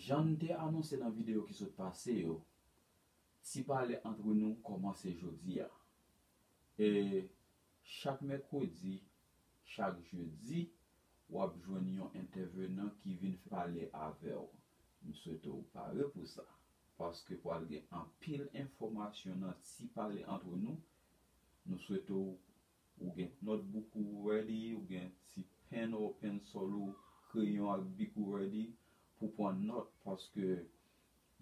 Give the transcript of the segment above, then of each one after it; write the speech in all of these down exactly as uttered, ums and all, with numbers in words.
Jan n te anonse nan videyo ki sot pase yo, Ti Pale Antre Nou kòmanse jodi a. E chak mèkredi, chak jedi, w ap jwenn yon entèvenan ki vin pale avè w. M swete w pare pou sa, paske pral gen anpil enfòmasyon nan Ti Pale Antre Nou. Nou swete w, ou gen notebook ou ready, ou gen ti pen ou, pencil ou, kreyon ak bik ou ready pou pran nòt, paske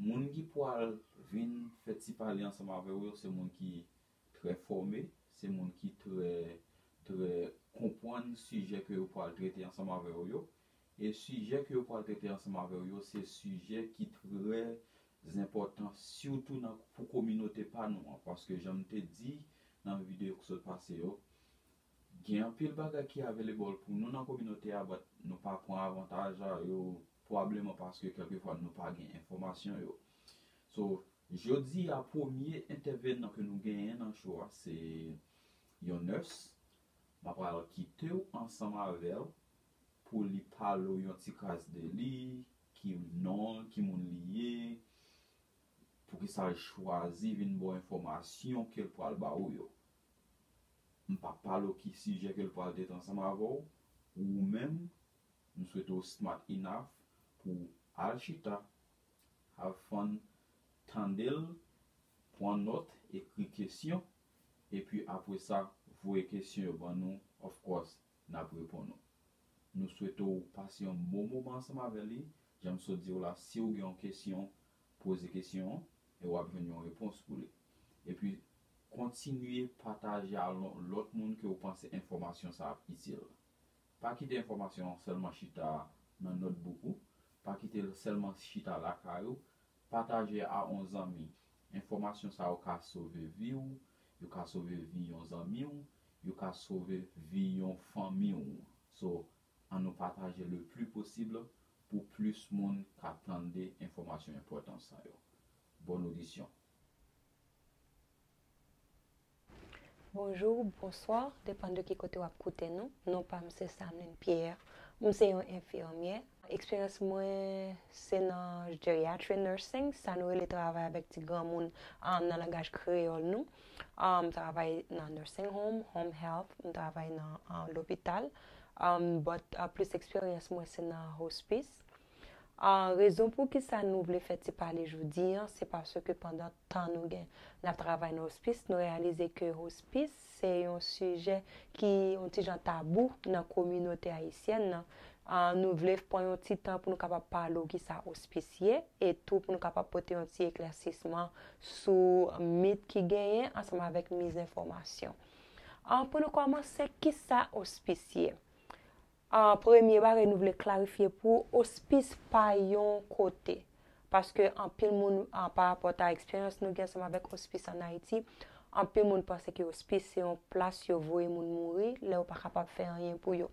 moun ki pral vin fè ti pale ansanm avè w yo, se moun ki trè fòme, se moun ki trè, trè konprann sijè ke yo pral trete ansanm avè w yo. E sijè ke yo pral trete ansanm avè w yo, se sijè ki trè enpòtan, sitou nan, pou kominote pa nou an, paske jan m te di nan videyo ki sot pase yo, gen anpil bagay ki available pou nou nan kominote a, but nou pa pran avantaj a yo, pwobableman paske kèlkefwa nou pa gen enfòmasyon yo. So, jodi a, premye entèvenan ke nou genyen nan show a, se yon nurse. M ap pral kite w ansanm avè l pou li pale w yon ti kras de li, ki non l, ki moun li ye, poukisa l chwazi vin ba w enfòmasyon ke l pral ba ou yo. M p ap pale w ki sijè ke l pral trete ansanm avè w, ou menm, m swete w smart enough pou al chita, have fun, tande l, pran nòt, ekri kesyon, epi apre sa, voye kesyon yo ban nou, of course, n ap reponn ou. Nou swete w pase yon bon moman ansanm avè li. Jan m sot di w la, si w gen yon kesyon, poze kesyon an, e w ap jwenn yon repons pou li. Epi, kontinye pataje a lò-, lòt moun ke w panse enfòmasyon sa ap itil. Pa kite enfòmasyon an sèlman chita nan notebook ou, pa kite l sèlman chita lakay ou, pataje a yon zanmi. Enfòmasyon sa yo ka sove vi w, yo ka sove vi yon zanmi w, yo ka sove vi yon fanmi w. So, ann nou pataje le plus possible pou plis moun ka tande enfòmasyon enpòtan sa yo. Bòn odisyon. Bonjou, bonswa, depann de ki kote w ap koute nou. Non pa m se Samlin Pierre. M se yon enfimyè. Eksperyans mwen se nan geriatri nursing, sa nou rele travay avèk ti granmoun, um, nan langaj kreyòl nou. Um, m travay nan nursing home, home health, m travay nan, uh, lopital. Um, but, uh, plis eksperyans mwen se nan hospice. Ah, rezon pou ki sa nou vle fè ti pale jodi an, se paske pandan tan nou gen, n ap travay nan hospice, nou reyalize ke hospice se yon sijè ki yon ti jan tabou nan kominote ayisyèn nan. Ah, nou vle pran yon ti tan pou nou kapab pale w ki sa hospice ye, e tou pou nou kapab pote yon ti eklèsisman sou mit ki genyen ansanm avèk mizenfòmasyon. Ah, pou nou kòmanse, ki sa hospice ye? Ah, premye bagay nou vle klarifye pou ospis pa yon kote. Paske anpil moun, ah, pa rapò a eksperyans nou gen ansanm avèk ospis ann Ayiti, anpil moun panse ke ospis se yon plas yo voye moun mouri lè yo pa kapab fè anyen pou yo.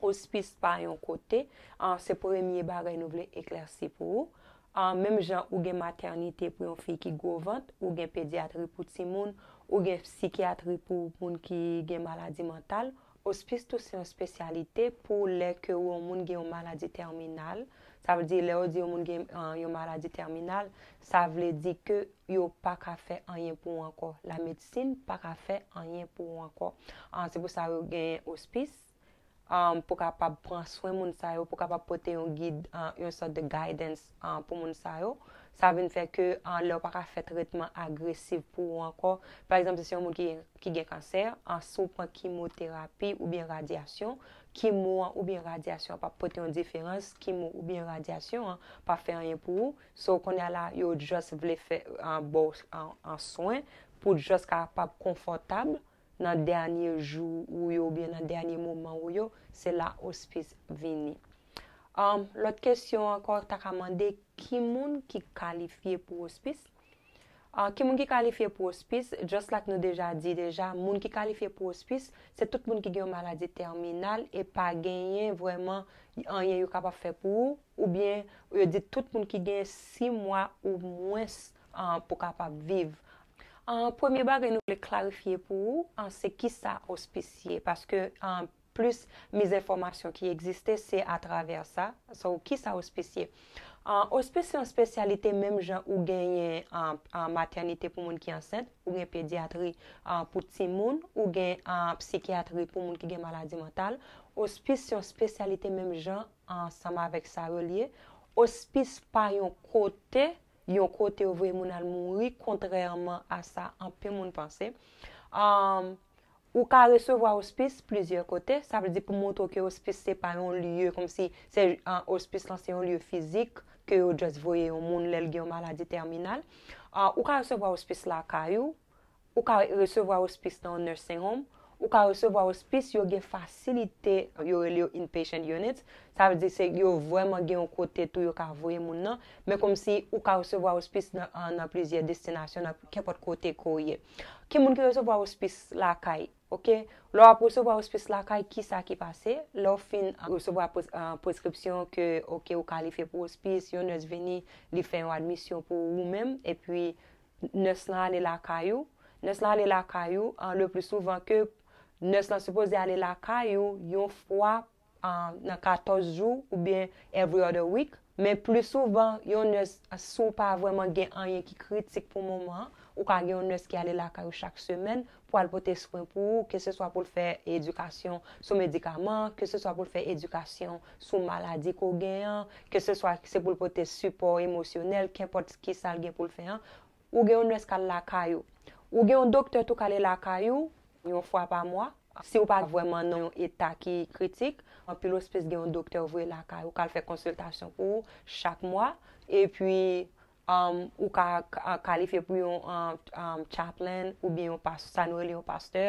Ospis pa yon kote, ah, se premye bagay nou vle eklèsi pou ou. Ah, menm jan ou gen matènite pou yon fi ki gwo vant, ou gen pedyatri pou timoun, ou gen sikyatri pou moun ki gen maladi mantal, ospis tou se yon espesyalite pou lè ke yon moun gen yon maladi tèminal. Sa vle di, lè yo di yon moun gen, ah, yon maladi tèminal, sa vle di ke yo pa ka fè anyen pou ou ankò. Lamedsin pa ka fè anyen pou ou ankò. Ah, se pou sa yo gen ospis, ah, pou kapab pran swen moun sa yo, pou kapab pote yon gid, ah, yon sòt de guidance, ah, pou moun sa yo. Sa vin fè ke, ah, lè w pa ka fè tretman agresif pou ou ankò. Pa egzanp, si se yon moun ki, ki gen kansè, ah, si w pran kimoterapi oubyen radyasyon, kimo an oubyen radyasyon an p ap pote yon diferans, kimo oubyen radyasyon an p ap fè anyen pou ou. So, kounye a la, yo just vle fè, ah, ba w, ah, ah, swen pou just kapab konfòtab nan dènye jou ou yo oubyen nan dènye moman ou yo, se la ospis vini. Um, lòt kesyon ankò ta ka mande, ki moun ki kalifye pou ospis? Ah, ki moun ki kalifye pou ospis? Just like nou deja di deja, moun ki kalifye pou ospis, se tout moun ki gen yon maladi tèminal e pa genyen vrèman anyen yo kapab fè pou ou, oubyen yo di tout moun ki gen sis mwa ou mwens, ah, pou kapab viv. Ah, premye bagay nou vle klarifye pou ou, ah, se kisa ospis ye, paske, ah, plis mizenfòmasyon ki egziste, se atravè sa. So, kisa ospis ye? An, ospis se yon espesyalite menm jan ou genyen an, an matènite pou moun ki ansent, ou gen pedyatri an, pou timoun, ou gen an, psikyatri pou moun ki gen maladi mantal. Ospis se yon espesyalite menm jan ansanm avèk sa yo l ye. Ospis pa yon kote, yon kote yo voye moun al mouri, kontrèman a sa anpil moun panse. An, ou ka resevwa ospis plizyè kote. Sa vle di pou montre w ke ospis se pa yon lye, kòmsi se, an, ospis lan se yon lye fizik ke yo just voye yon moun lè l gen yon maladi tèminal. An, ou ka resevwa ospis lakay ou, ou ka resevwa ospis nan yon nursing home, ou ka resevwa ospis, yo gen fasilite, yo rele yo inpatient units. Sa vle di se yo vrèman gen yon kote tou yo ka voye moun nan, men kòmsi ou ka resevwa ospis nan, an, nan plizyè destinasyon, nan kenpòt kote ke w ye. Ki moun ki resevwa ospis lakay? Oke, lè w ap resevwa ospis lakay, kisa ki pase? Lè w fin resevwa pres- an, preskripsyon ke, oke, ou kalifye pou ospis, yon nurse vini, li fè yon admisyon pou ou menm, epi nurse lan ale lakay ou. Nurse lan ale lakay ou, an, le pli souvan ke nurse lan sipoze ale lakay ou yon fwa an, nan katòz jou oubyen every other week. Men pli souvan, yon nurse, si w pa vrèman gen anyen ki kritik pou moman an, ou ka gen yon nurse ki ale lakay ou chak semèn pou al pote swen pou ou, keseswa pou l fè edikasyon sou medikaman, keseswa pou l fè edikasyon sou maladi ke w gen an, keseswa se pou l pote sipò emosyonèl, kenpòt kisa l gen pou l fè an. Ou gen yon nurse k al lakay ou. Ou gen yon doktè tou k ale lakay ou yon fwa pa mwa. Si w pa vrèman nan yon eta ki kritik, anpil ospis gen yon doktè yo voye lakay ou k al fè konsiltasyon pou ou chak mwa. Epi, um, ou ka ka- kalifye pou yon um, um, chaplain oubyen yon pas, sa nou rele yon pastè,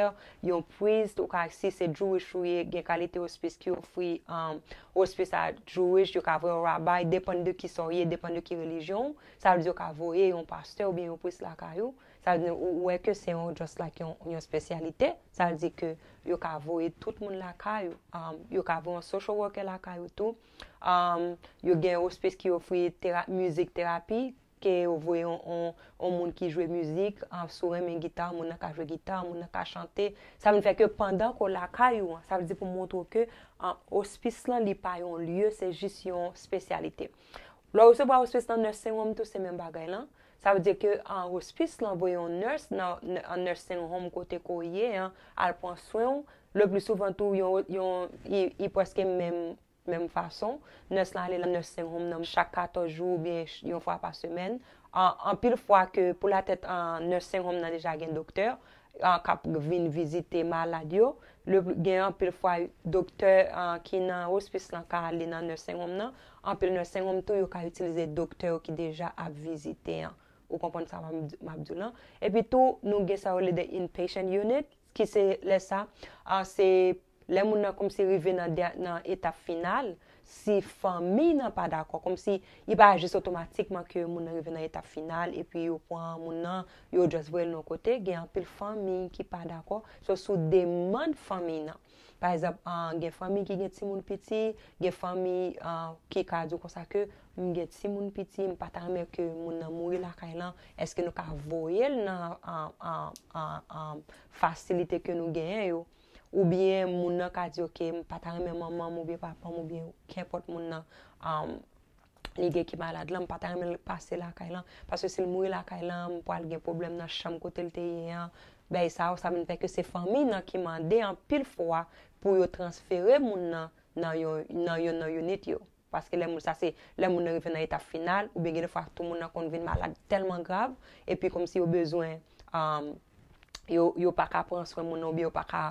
yon priest, ou ka, si se Jewish ou ye, gen kalite ospis ki ofri um, ospis a Jewish, yo ka voye yon rabbi, depann de kisa w ye, depann de ki relijyon w. Sa vle di yo ka voye yon pastè oubyen yon priest lakay ou. Sa vle di ou wè ke se yon just like yon, yon espesyalite. Sa vle di ke yo ka voye tout moun lakay ou. Um, yo ka voye yon social worker lakay ou tou. Um, yo gen ospis ki ofri tera- mizik terapi, ke yo voye yon, yon, yon moun ki jwe mizik, um, si w renmen gita, moun nan ka jwe gita, moun nan ka chante. Sa vin fè ke pandan ke w lakay ou an, sa vle di pou montre w ke um, ospis lan li pa yon lye, se jis yon espesyalite. Lè w resevwa ospis nan nursing home tou, se menm bagay lan. Sa vle di ke an, ospis lan voye yon nurse nan, nan an nursing home kote ke w ye an, al pran swen w. Le pli souvan tou, yon, yon, i, i prèske menm, menm fason. Nurse lan ale nan nursing home nan chak katòz jou oubyen ch- yon fwa pa semèn. An, anpil fwa ke pou latèt an nursing home nan deja gen doktè, an, k ap vin vizite malad yo. Le pli- gen anpil fwa doktè an, ki nan ospis lan ka ale nan nursing home nan. Anpil nursing home tou yo ka itilize doktè yo ki deja ap vizite an. Ou konprann sa m ap di- m ap di w lan. Epi tou, nou gen sa yo rele de inpatient unit, ki se lè sa, an, se lè moun nan kòmsi rive nan, dè- nan etap final, si fanmi nan pa dakò, kòmsi li pa jis otomatikman ke moun nan rive nan etap final, epi yo pran moun nan, yo just voye l yon kote, gen anpil fanmi ki pa dakò, so sou demann fanmi nan. Pa egzanp, an, gen fanmi ki gen timoun piti, gen fanmi an, ki ka di w konsa ke m gen timoun piti, m pa ta renmen ke moun nan mouri lakay lan, èske nou ka voye l nan an, an, an, an, fasilite ke nou genyen yo? Oubyen moun nan ka di, oke, m pa ta renmen manman m oubyen papa m oubyen kenpòt moun nan, um, li gen ki malad lan, m pa ta renmen l pase lakay lan, paske si l mouri lakay lan, m pral gen pwoblèm nan chanm kote l te ye an. Bagay sa yo, sa vin fè ke se fanmi nan ki mande anpil fwa pou yo transfere moun nan nan yon, nan yon nan unit yo. Paske lè moun sa se, lè moun nan rive nan etap final, oubyen gen de fwa tou moun nan konn vin malad tèlman grav, epi kòmsi yo bezwen, um, yo, yo pa ka pran swen moun nan, oubyen yo pa ka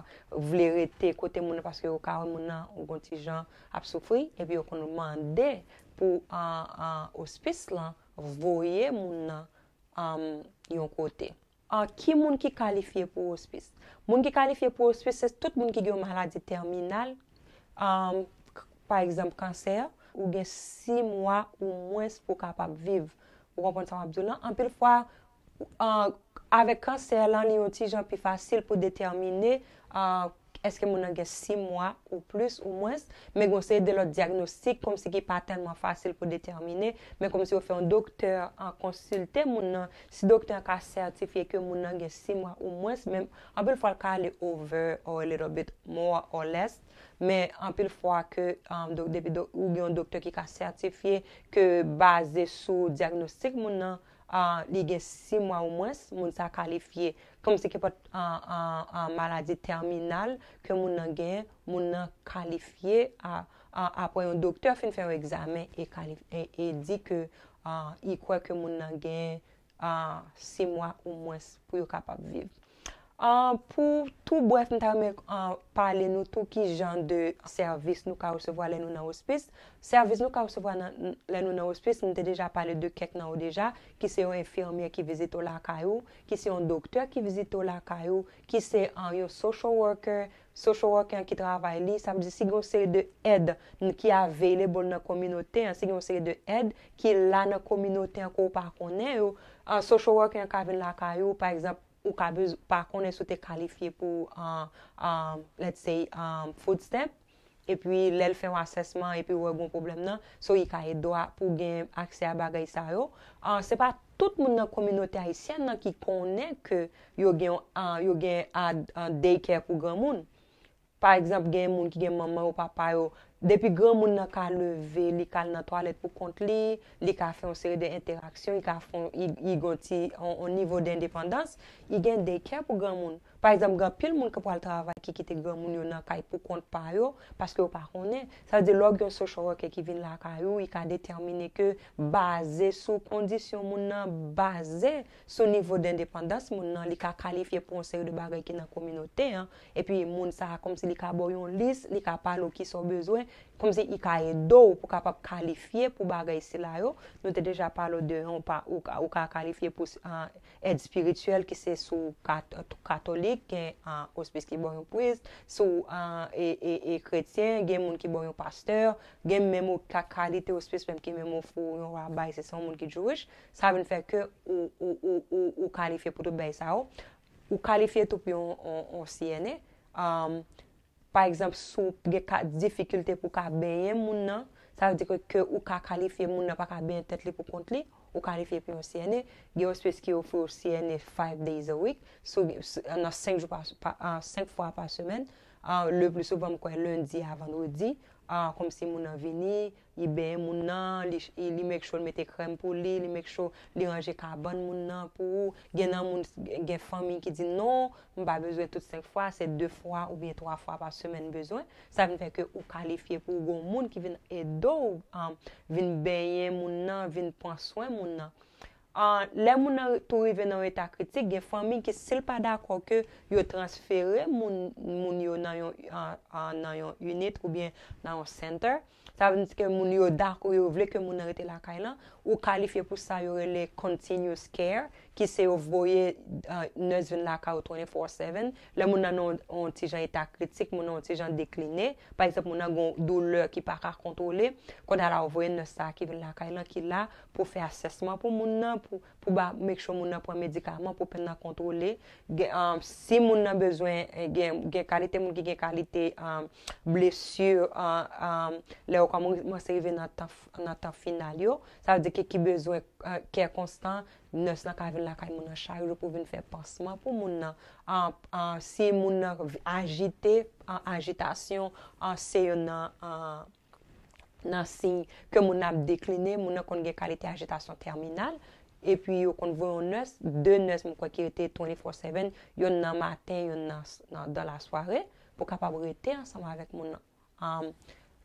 vle rete kote moun nan, paske yo ka wè moun nan yon ti jan ap soufri, epi yo konn mande pou an, an, ospis lan voye moun nan um, yon kote. An, ki moun ki kalifye pou ospis? Moun ki kalifye pou ospis, se tout moun ki gen yon maladi tèminal, um, k- pa egzanp, kansè, ou gen sis mwa ou mwens pou w kapab viv. Ou konprann sa m ap di w lan? Anpil fwa, an, avèk kansè lan, li yon ti jan pi fasil pou detèmine, an, Èske moun nan gen sis mwa ou plis ou mwens? Men gen yon seri de lòt dyagnostik kòmsi ki pa tèlman fasil pou detèmine, men kòmsi yo fè yon doktè an konsilte moun nan, si doktè an ka sètifye ke moun nan gen sis mwa ou mwens, men anpil fwa l ka ale over or a little bit more or less, men anpil fwa ke um, do, depi do, ou gen yon doktè ki ka sètifye ke baze sou dyagnostik moun nan, uh, li gen sis mwa ou mwens, moun sa kalifye kòmsi ki pot uh, uh, uh, maladi tèminal ke moun nan gen, moun nan kalifye a, a, apre yon doktè fin fè yon egzamen e, kalif, e, e di ke uh, i kwè ke moun nan gen uh, sis mwa ou mwens pou yo kapab viv. Uh, pou tou brèf, m ta renmen uh, pale nou tou ki jan de sèvis nou ka resevwa lè nou nan ospis. Sèvis nou ka resevwa nan, lè nou nan ospis, m te deja pale de kèk nan yo deja, ki se yon enfimyè ki vizite w lakay ou, ki se yon doktè ki vizite w lakay ou, ki se uh, yon social worker, social worker ki travay li, sa vle di si gen yon seri de èd n- ki available nan kominote an, si gen yon seri de èd ki la nan kominote an ke w pa konnen yo, uh, social worker an ka vin lakay ou, pa egzanp, ou ka bez, pa konnen si w te kalifye pou, uh, uh, let's say, um, food stamp, epi lè l fè yon asèsman epi wè gon pwoblèm nan, so li ka ede w pou gen aksè a bagay sa yo. Uh, se pa tout moun nan kominote ayisyèn nan ki konnen ke yo gen, uh, yo gen uh, uh, daycare pou granmoun. Pa egzanp, gen moun ki gen manman yo, papa yo, depi granmoun nan ka leve, li ka al nan twalèt pou kont li, li ka fè yon seri de entèraksyon, li ka fè yon, li, li gon ti, on, on nivo de endepandans, li gen daycare pou granmoun. Pa egzanp, gen anpil moun ki pral travay ki kite granmoun yo nan kay pou kont pa yo, paske yo pa konnen. Sa vle di, lè w gen yon social worker ki vin lakay ou, li ka detèmine ke baze sou kondisyon moun nan, baze sou nivo de endepandans moun nan, li ka kalifye pou yon seri de bagay ki nan kominote an. Epi moun sa a, kòmsi li ka ba w yon lis, li ka pale w kisa w bezwen, kòmsi li ka ede w pou kapab kalifye pou bagay sila yo. Nou te deja pale w de yon pa, ou ka, ou ka kalifye pou uh, èd espirityèl ki se sou kat, katolik, gen uh, ospis ki ba w yon priz, sou uh, e, e, e kretyen, gen moun ki ba w yon pastè, gen menm ou ka kalite ospis menm ki menm ofri w yon rabbi, se se yon moun ki Jewish, sa vin fè ke ou, ou, ou, ou, ou kalifye pou tout bagay sa yo. Ou kalifye tou pou yon, yon, yon C N A. Um, pa egzanp, si w gen ka, difikilte pou ka benyen moun nan, sa vle di ke, ke ou ka kalifye moun nan pa ka benyen tèt li pou kont li, ou kalifye pou yon C N A. Gen ospis ki ofri w C N A five days a week, so, nan senk jou pa, pa, uh, senk fwa pa semèn, uh, le pli souvan m kwè lendi a vandredi, uh, kòmsi moun nan vini, li benyen moun nan, li, li make sure l mete krèm pou li, li make sure li ranje kabann moun nan pou ou. Gen nan moun, gen fanmi ki di non, m pa bezwen tout senk fwa, se de fwa oubyen twa fwa pa semèn m bezwen. Sa vin fè ke ou kalifye pou ou gon moun ki vin ede w, um, vin benyen moun nan, vin pran swen moun nan. Uh, lè moun nan tou rive nan yon eta kritik, gen fanmi ki si l pa dakò ke yo transfere moun, moun yo nan yon, uh, uh, nan yon unit oubyen nan yon center, sa vle di ke moun yo dakò, yo vle ke moun nan rete lakay lan, ou kalifye pou sa yo rele continuous care, ki se yo voye uh, nurse vin lakay ou twenty-four seven. Lè moun nan nan yon ti jan eta kritik, moun nan yon ti jan dekline, pa egzanp, moun nan gon doulè ki pa ka kontwole, kounye a la ou voye nurse sa ki vin lakay lan, ki la pou fè asèsman pou moun nan, pou, pou ba, make sure moun nan pran medikaman pou penn nan kontwole. Gen, um, si moun nan bezwen, eh, gen, gen kalite moun ki gen kalite um, blesi, uh, um, lè yo kòmanse rive nan tan, nan tan final yo, sa vle di ki, ki bezwen uh, kè konstan, nurse lan ka vin lakay moun nan chak jou pou vin fè pansman pou moun nan. Uh, uh, si moun nan ajite, uh, ajitasyon, uh, se youn nan uh, nan siy ke moun nan ap dekline, moun nan konn gen kalite ajitasyon tèminal, epi yo konn voye yon nurse, de nurse m kwè ki rete twenty-four seven, youn nan maten, youn nan, nan dan lasware, pou kapab rete ansanm avèk moun nan. Um,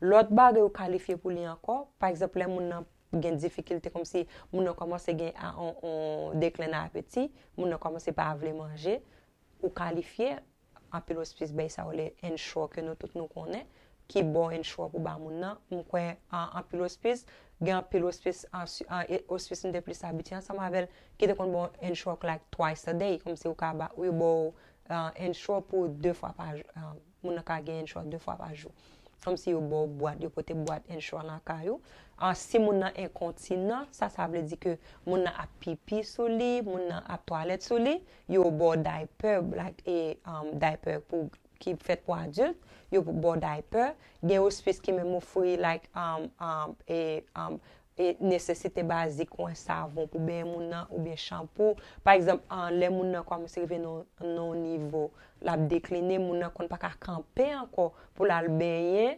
lòt bagay ou kalifye pou li ankò, pa egzanp, lè moun nan gen difikilte, kòmsi moun nan kòmanse gen a, on, on deklen nan apeti, moun nan kòmanse pa vle manje, ou kalifye, anpil ospis bay sa yo le Ensure ke nou tout nou konnen, ki ba w Ensure pou ba moun nan. M kwè an, anpil ospis, gen anpil ospis, an, si- an, e- ospis m te plis abitye ansanm avè l, ki te konn ba w Ensure like twice a day, kòmsi ou ka ba, yo ba w uh, Ensure pou de fwa pa jou. Uh, moun nan ka gen Ensure de fwa pa jou. Kòmsi yo ba w bwat, yo pote bwat Ensure nan kay ou. Uh, si moun nan enkontinan, sa, sa vle di ke moun nan ap pipi sou li, moun nan ap twalèt sou li, yo ba w diaper, like, e, um, diaper pou ki fèt pou adilt, yo pou ba w diaper. Gen ospis ki menm ofri, like, um, um, e, um, e nesesite bazik, kon savon pou benyen moun nan, oubyen chanpou. Pa egzanp, an, lè moun nan kòmanse rive nan, nan yon nivo, l ap dekline, moun nan konn pa ka kanpe ankò pou l al benyen,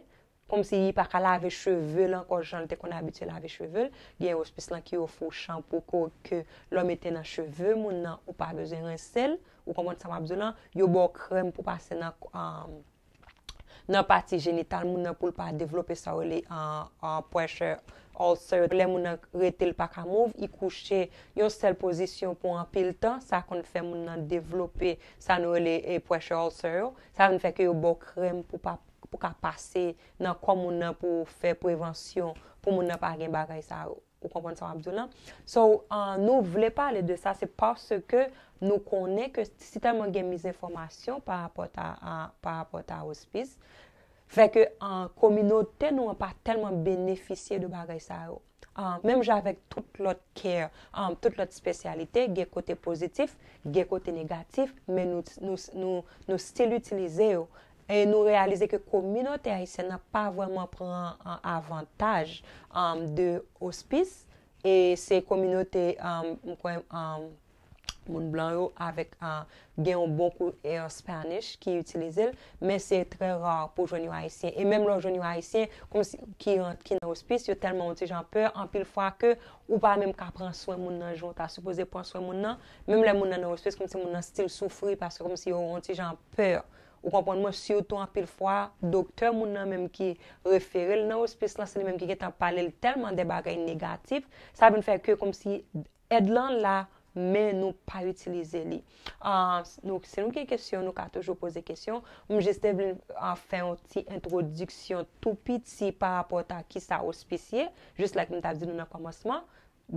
kòmsi li pa ka lave cheve l ankò jan l te konn abitye lave cheve l. Gen ospis lan ki ofri w chanpou ke, ke lè w mete nan cheve moun nan, ou pa bezwen rense l. Ou konprann sa m ap di w lan? Yo ba w krèm pou pase nan, um, nan pati jenital moun nan pou l pa devlope sa yo rele, uh, uh, pressure ulcer. Lè moun nan rete l pa ka move, li kouche yon sèl pozisyon pou anpil tan, sa konn fè moun nan devlope sa nou rele, eh, pressure ulcer yo. Sa vin fè ke yo ba w krèm pou pa, pou ka pase nan kò moun nan pou fè prevansyon, pou moun nan pa gen bagay sa yo. Ou konprann sa m ap di w lan? So, uh, nou vle pale de sa, se paske nou konnen ke si tèlman gen mizenfòmasyon pa rapò a, a, pa rapò a ospis, fè ke, uh, kominote nou an pa tèlman benefisye de bagay sa yo. Uh, menm jan avèk tout lòt care, um, tout lòt espesyalite, gen kote pozitif, gen kote negatif, men nou, nou, nou, nou still itilize yo. E nou reyalize ke kominote ayisyèn nan pa vrèman pran, uh, avantaj, um, de ospis. E se kominote, um, m kwè, um, moun blan yo avèk, uh, gen yon bon kou, eh, Spanish ki itilize l, men se trè ra pou jwenn yon ayisyen. E menm lè w jwenn yon ayisyen, kòmsi, ki rant, ki nan ospis, yo tèlman yon ti jan pè, anpil fwa ke ou pa menm ka pran swen moun nan jan w ta sipoze pran swen moun nan. Menm lè moun nan nan ospis, kòmsi moun nan still soufri, paske kòmsi yo yon ti jan pè. Ou konprann mwen? Sitou anpil fwa, doktè moun nan menm ki refere l nan ospis lan, se li menm ki gentan pale l tèlman de bagay negatif, sa vin fè ke kòmsi èd lan la, men nou pa itilize li. Ah, nou, si nou gen kesyon, nou ka toujou poze kesyon. M jis te vle, ah, fè yon ti entwodiksyon tou piti pa rapò a kisa ospis ye, jis like m t ap di nou nan kòmansman.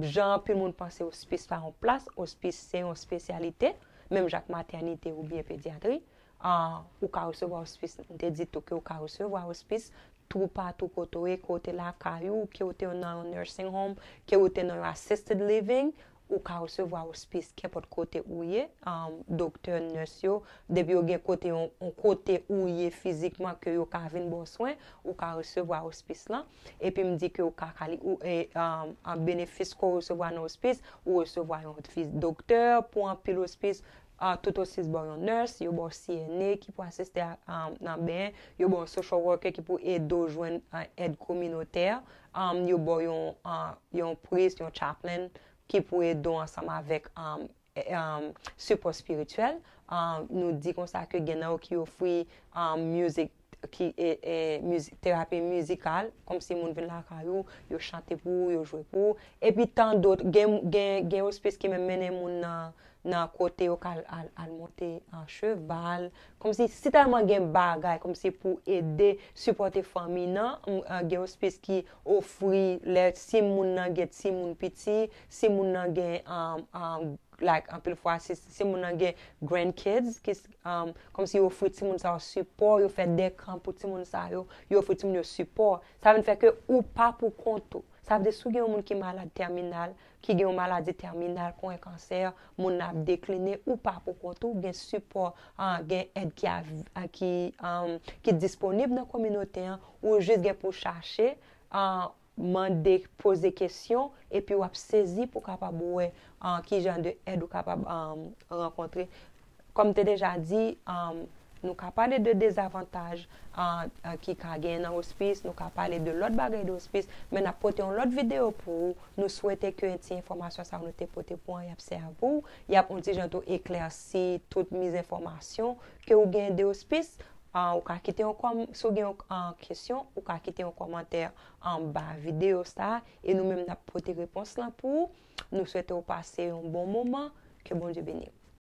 Jan anpil moun panse ospis pa yon plas, ospis se yon espesyalite, menm jan ak matènite oubyen pedyatri. Ah, ou ka resevwa ospis, m te di tou ke ou ka resevwa ospis toupatou kote w ye, ke w te lakay ou, ke w te nan yon nursing home, ke w te nan yon assisted living, ou ka resevwa ospis kenpòt kote ou ye. Um, doktè, nurse yo, depi yo gen kote yon, yon kote ou ye fizikman ke yo ka vin ba w swen, ou ka resevwa ospis lan. Epi m di ke ou ka kali-, ou, e, um, an benefis ke w resevwa nan ospis, ou resevwa yon fi-, doktè pou anpil ospis, ah, tout ospis ba w yon nurse, yo ba w C N A ki pou asiste a, a, nan benyen, yo ba w yon social worker ki pou ede w jwenn, ah, èd kominotè, um, yo ba w yon, ah, yon priest, yon chaplain ki pou ede w ansanm avèk, um, e, um, sipò espirityèl. Um, nou di konsa ke gen nan yo ki ofri, um, music ki, e, e, mizi-, terapi mizikal, kòmsi moun vin lakay ou, yo chante pou ou, yo jwe pou ou. Epi tan dòt, gen, gen, gen ospis ki menm mennen moun nan, nan kote yo ka al, al, al monte an cheval. Kòmsi, si tèlman gen bagay, kòmsi pou ede, sipòte fanmi nan, m, a, gen ospis ki ofri lè si moun nan gen timoun piti, si moun nan gen, um, um, like, anpil fwa, si, si moun nan gen grandkids, ki, um, kòmsi yo ofri timoun sa yo sipò, yo fè de kan pou timoun sa yo, yo ofri timoun yo sipò. Sa vin fè ke ou pa pou kont ou. Sa vle di si w gen yon moun ki malad tèminal, ki gen yon maladi tèminal, kon yon kansè, moun nan ap dekline, ou pa pou kont ou, gen sipò, ah, gen èd ki, av-, ah, ki, um, ki disponib nan kominote an, ou jis gen pou chache, ah, mande, poze kesyon, epi w ap sezi pou w kapab wè, ah, ki jan de èd ou kapab, ah, rankontre. Kòm m te deja di, ah, nou ka pale de dezavantaj, ah, ah, ki ka genyen nan ospis, nou ka pale de lòt bagay de ospis, men n ap pote yon lòt videyo pou ou. Nou swete ke ti enfòmasyon sa yo nou te pote pou an y ap sèvi pou ou, y ap yon ti jan tou eklèsi tout mizenfòmasyon ke ou genyen de ospis. Ah, ou ka kite yon kòm-, si w gen yon, ah, kesyon, ou ka kite yon kòmantè anba videyo sa a, e nou menm n ap pote repons lan pou ou. Nou swete w pase yon bon moman. Ke Bondye beni w.